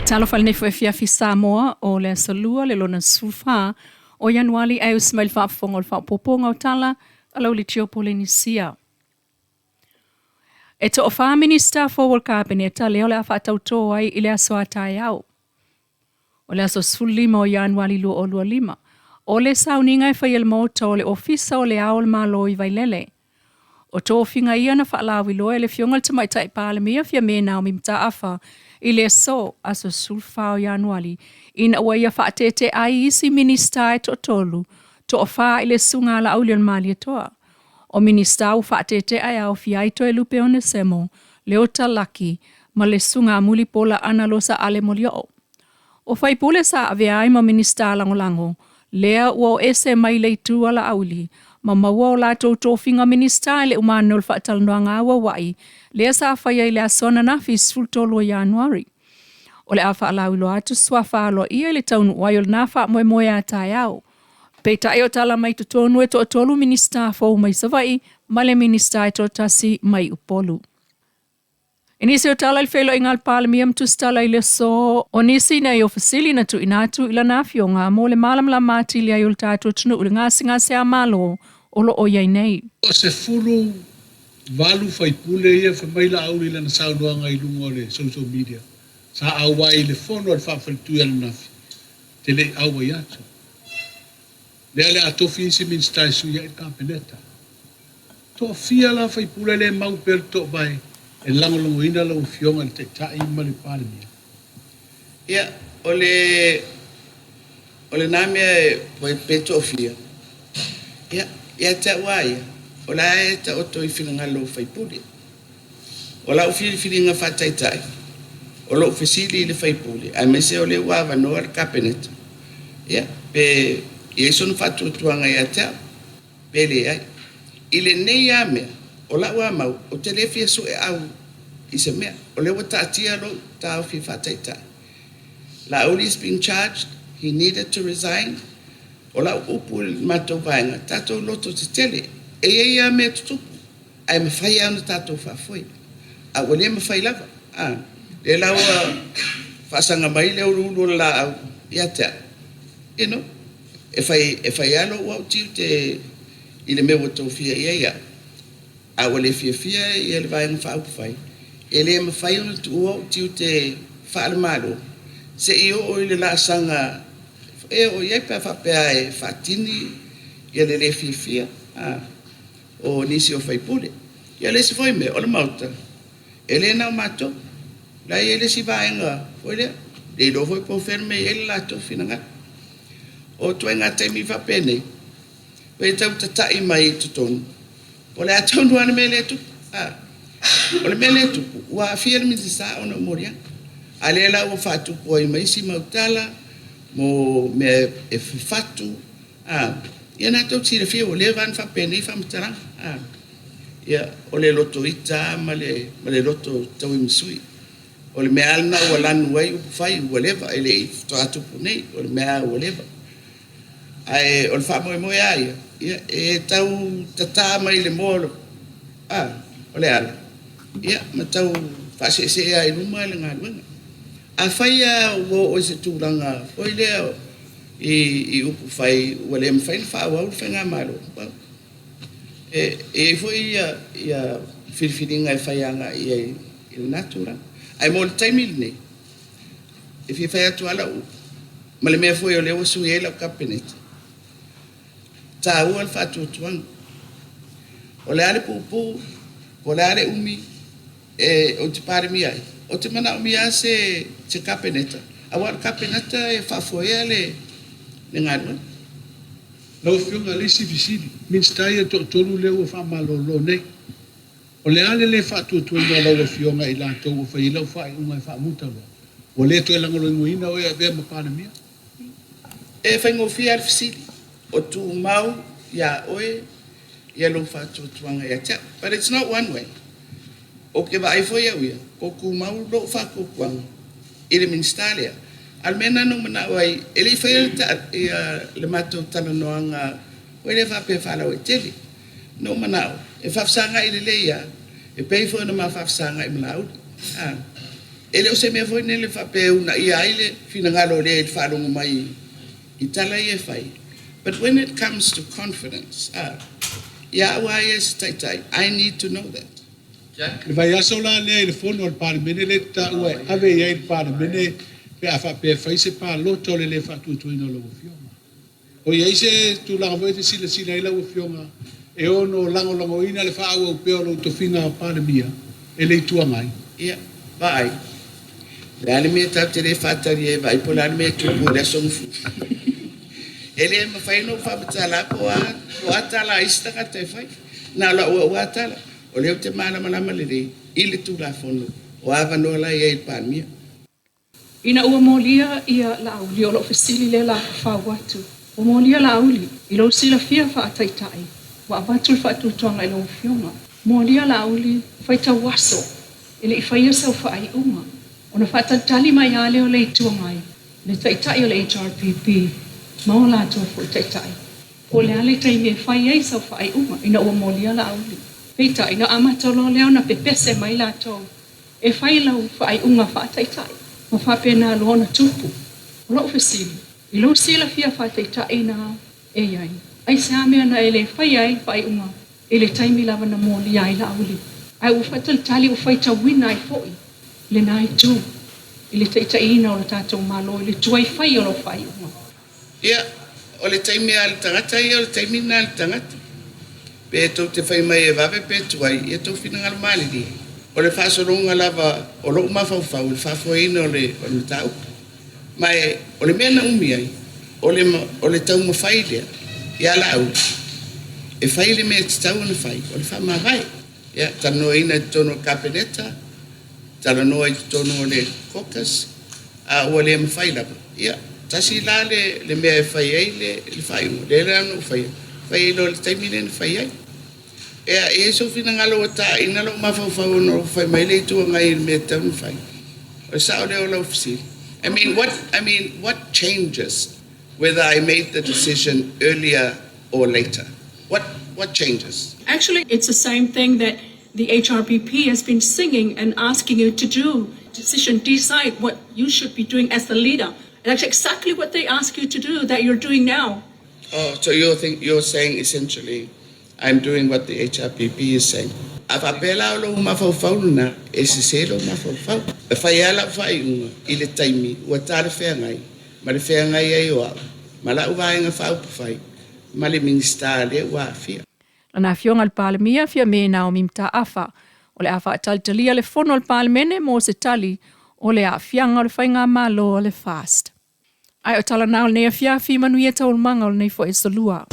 Talofa i lenei foi afiafi Samoa o le aso Lua le lona 14 o Ianuari ae usi mai le faafofoga o le faaopoopoga o tala a lau Litio Polenisia. E toafa Minisita fou o le Kapeneta lea o le a faatautō ai i le aso a taeao. O le aso 15 o Ianuari 2025, o le sauniga e faia e le Maota o le Ofisa o le Ao o le Malo i Vailele. O tofiga ia na faalauiloa e le Afioga i le Tamaitai Palemia Fiame Naomi Mataafa i le aso, aso 14 o Ianuari, ina ua ia faatetea ai isi Minisita e toatolu, toafa i le Susuga a Laauli o le Malietoa. O Minisita ua faatetea e aofia ai Toelupe Onesemo, Leota Laki ma le Susuga a Mulipola Anarosa Ale Molioo. O faipule sa avea ai ma Minisita Lagolago, lea ua o ese mai le itu a Laauli, ma maua o latou tofiga Minisita i le umane o le faatalanoaga auauai lea sa faia i le aso ananafi 13 o Ianuari. O le a faalauiloa atu suafa aloaia i le taunuu ai o lena faamoemoe a taeao. Peitai o tala mai totonu e toatolu Minisita fou mai Savaii ma le Minisita e toatasi mai Upolu. I nisi o tala i le feiloaiga a le Palemia ma tusitala i le aso, o nisi nei o fesili na tuuina atu i lana afioga mo le malamalama atili ai o le tatou atunuu i le gasegase a Malo o lo o i ai nei. 18 faipule ia fai mai Laauli i lana saunoaga i luga o le social media sa auai i le fono a le faafaletui ananafi te le i auai atu. Lea le a tofi isi Minisita e sui ai le Kapeneta. Toafia la faipule le mau pea le toovae e lagolagoina lau Afioga i le Taitai ma le Palemia. Ia, o le o lena mea e pe toafia, ia, ia te au lava ia, o la e taoto i finagalo o faipule. O lau filifiliga faataitai, o lou fesili i le faipule, aemaise o lea ua avanoa le Kapeneta, ia, pe i ai sona faatuatuaga ia te au, pe leai. I lenei lava mea, o lau lava mau, ou te le fia sueau i se mea. O lea ua taatia lou taofi faataitai. Laauli has been charged, he needed to resign. O lau upu i le matou vaega, tatou loto tetele. E i ai lava mea tutupu, ae mafai lava ona tatou faafoe. A ua le mafai lava. A, lea la ua faasaga mai le uluulu o le laau ia te au. E fai e fai lava lou au tiute i le mea ua tofia i ai au, a ua le fiafia ia le Vaega Faaupufai, e le mafai ona tuua ou tiute faale-Malo se i oo i le laasaga e oo i ai pe a faapea e faatini ia le le fiafia o nisi o faipule. Ia o le isi foi mea, o le Maota, e le na o matou. O la e i ai le isi vaega foi lea, le iloa foi po o fea le mea e i ai le latou finagalo. O ituaiga taimi faapenei, e tau tatai mai i totonu, o le a tonu lava le mea lea e tupu. O le mea lea e tupu, ua aafia le Minisita ona o moliaga. A lea la ua faatupu ai ma isi mau tala, mo mea e fafatu. Ia na tou silafia ua leva ona faapenei faamatalaga. Ia, o le loto ita ma le loto tauimasui. O le mea lava lena ua lanu ai upufai ua leva, e le i faatoa tupu nei, o le mea lava ua leva. Ae o le faamoemoe lava ia, ia e tau tata mai le moa o le ala, ia ma tau faaseesee lava i luma le galuega. Afai lava ua oo i se tulaga foi lea i upufai ua le mafai ona faaauau le faigamalo, e i ai foi ia filifiliga e fai agai i ai i lena tulaga. Ae mo le taimi lenei, e fia fai atu lava lau upu, ma le mea foi o lea ua sui ai lau Kapeneta, taua le faatuatuaga. O le a le puupuu, po o le a le umi ou te Palemia ai, ou te manaomia lava se Kapeneta, aua o le Kapeneta e faafoea le galuega. Lau Afioga, o le isi fesili, Minisita ia e toatolu lea ua faamalolo nei, o le a le le faatuatuaina o lau Afioga i latou ua fai ai lau faaiuga e faamuta loa, ua le toe lagolagoina oe e avea ma Palemia? E faigofie lava le fesili, o tumau ia oe ia lou faatuatuaga ia te au. But it's not one way. Ou te vaai foi au ia, o tumau lou faatuatuaga i le Minisita lea. A o le mea lena na ou manao ai, e le i faia le matou talanoaga foi lea faapea faalauaitele. Na ou manao e faafesagai lelei lava, e pei foi ona ma faafesagai ma Laauli. E le o se mea foi lele faapea e uunaia ai le finagalo o lea i le faalogo mai i tala ia e fai. But when it comes to confidence, ia au lava ia i se taitai, I need to know that. Jack. Le vaiaso la lea i le fono a le Palemene lea e taua e ave i ai le Palemene pe a faapea e fai se palota o le le faatuatuaina o lau Afioga. O i ai se tulaga foi e te silasila ai lau Afioga e ono lagolagoina le faaauau pea o lou tofiga Palemia e le Itu Agai? Ia, vaai. O le a le mea tatou te le faatali ai e vaai po o le a le mea e tupu i le aso Gafua? E le mafai ona ou faamatala po o a, po o a tala a isi tagata e fai. Na o lau au lava tala, o lea ou te malamalama lelei i le Tulafono o avanoa la e i ai i le Palemia. Ina ua molia ia Laauli, o lou fesili lea la fafau atu, ua molia Laauli i lou silafia faa-Taitai, ua avatu le faatuatuaga i lau Afioga. Molia Laauli, faitau aso e le i faia sau faaiuga, ona faatalitali mai lava lea o le Itu Agai, le Taitai o le HRPP ma o latou foi Taitai, po o le a le taimi e fai ai sau faaiuga ina ua molia Laauli. Peitai, na amata loa lea ona pepese mai latou E fai lau faaiuga faataitai ma faapena loa ona tupu. O lou fesili, i lou silafia faataitai na e i ai, aisea mea na e le faia ai le faaiuga i le taimi lava na molia ai Laauli, ae ua faatalitali ua faitauina ai foi lena itu i le taitaiina o le tatou Malo i le tuai fai o lau faaiuga? Ia, o le taimi lava o le tagata ia, o le taimi lena a le tagata. Pe tou te fai mai e vave pe tuai, ia tou finagalo malilie. O le faasologa lava o lou mafaufau i le faafoeina o le mataupu. Ma e, o le mea na umi ai, o le, o le taumafai lea ia Laauli e fai le mea e tatau ona fai, o le faamavae. Ia, talanoaina i totonu o le Kapeneta, talanoa i totonu o le caucus, a ua le mafai lava, ia, tasi la le, le mea e fai ai le, le faaiuga, lea la na ou faia, fai ai loa i le taimi lea na fai ai. Ea, e i ai sou finagalo ua taina lou mafaufau ona ou fai mai le Itu Agai i le mea e tatau ona fai. O le sao lea o lau fesili. I mean, what, I mean, what changes whether I made the decision earlier or later? What, what changes? Actually, it's the same thing that the HRPP has been singing and asking you to do. Decision, decide what you should be doing as the leader. And that's exactly what they ask you to do that you're doing now. Oh, so you're, think, you're saying essentially, I'm doing what the HRPP is saying. A faapea la o lou mafaufau lena, e sese lou mafaufau. E fai lava lau faaiuga i le taimi ua talafeagai ma le feagai ai o au ma lau Vaega Faaupufai ma le Minisita lea ua aafia. Lana Afioga i le Palemia, Fiame Naomi Mataafa, o le a faatalitalia le Fono a le Palemene mo se tali o le aafiaga o le Faigamalo a le FAST. Ae o tala na o lenei afiafi, manuia taualumaga o lenei foi aso Lua.